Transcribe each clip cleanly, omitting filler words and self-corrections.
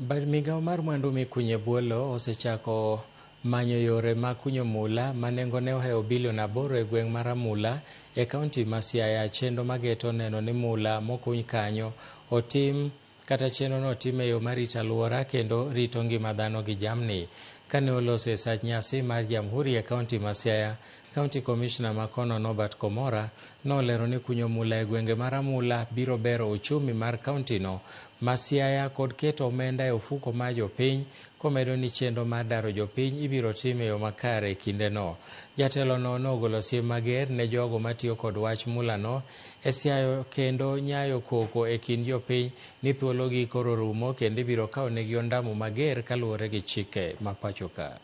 Migawo mar mwandu mikunyo e bwo lowo osechako manyo yore mag kunyo mula ma nengone ohewo bilion 8 e gweng' mar Amula e kaunti ma Siaya. Chenro mageto neno ni mula mokuny kanyo otim kata chenrono otim e yo marito alwora kendo rito ngima dhano gi jamni. Kane oloso e sach nyasi mar Jamhuri e kaunti ma Siaya, County Commissioner ma kono Norbert Komora nolero ni kunyo mula e gwenge mar Amula biro bero uchumi mar kauntino ma Siaya kod keto omenda e ofuko mar jopiny, komedo ni chenro mar daro jopiny ibiro tim e yo makare e kindeno. Jatelono nogolo siem mager ne jogo matiyo kod wach mulano e siayo kendo nyayo koko e kind jopiny ni thuologi koro rumo kendo ibiro kawnegi ondamo mager kaluwore gi chike ma pacho ka.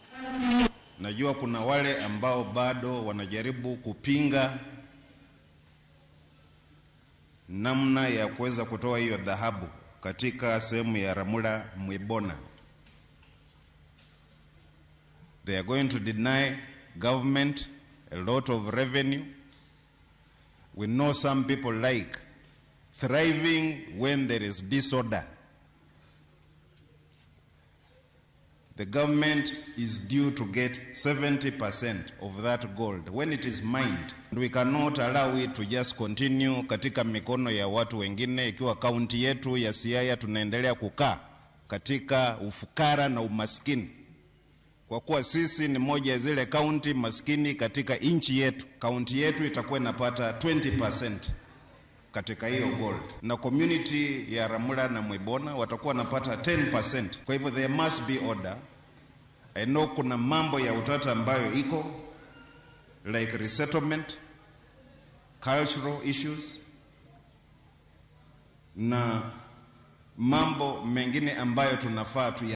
Najua kuna wale ambao bado wanajaribu kupinga namna ya kuweza kutoa hiyo dhahabu katika sehemu ya Ramula Mwibona. They are going to deny government a lot of revenue. We know some people like thriving when there is disorder. The government is due to get 70% of that gold when it is mined. We cannot allow it to just continue katika mikono ya watu wengine, ikiwa kaunti yetu ya Siaya tunaendelea kukaa katika ufukara na umaskini. Kwa kuwa sisi ni moja ya zile kaunti maskini katika nchi yetu, kaunti yetu itakuwa inapata 20% katika hiyo gold, na community ya Ramula na Mwibona watakuwa wanapata 10%. Kwa hivyo there must be order. I know kuna mambo ya utata ambayo iko like resettlement, cultural issues na mambo mengine ambayo tunafaa tu